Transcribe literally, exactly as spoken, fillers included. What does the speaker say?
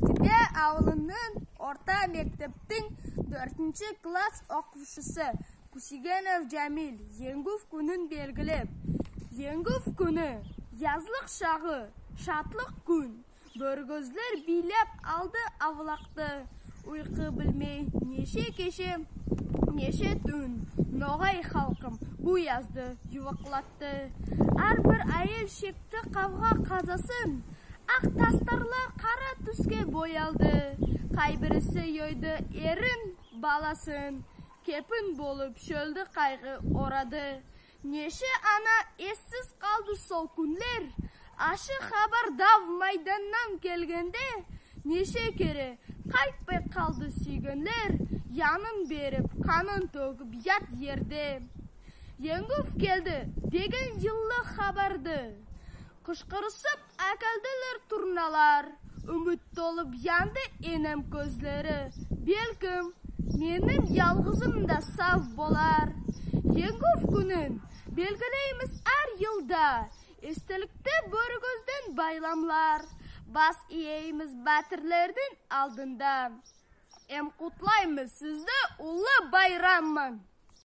Тепе авылынынъ орта мектептинъ доьртинши класс окувшысы Кусигенов Джамиль Енъгув куьнин белгилеп. Енъгув куьни — язлык шагы, шатлык куьн. Боьригоьзлер бийлеп алды авлакты. Уйкы билмей неше кеше, неше туьн ногай халкым бу язды ювыклатты. Аьр бир аьел шекти кавга казасын, ак тастарлар кара туьске боялды. Кайбириси йойды эрин, баласын, кепин болып шоьлди кайгы орады. Неше ана эссиз калды сол куьнлер. Ашшы хабар дав майданнан келгенде, неше кере кайтпай калды суьйгенлер, янын берип, канын тоьгип ят ерде. Енъгув келди деген йылы хабарды кышкырысып аькелдилер турналар. Уьмит толып янды энем коьзлери. Белким, меним ялгызым да сав болар. Енъгув куьнин белгилеймиз аьр йылда. Эстеликте боьригоьзден байламлар. Бас ийемиз баьтирлердинъ алдында. Эм кутлаймыз сизди уллы байрам ман.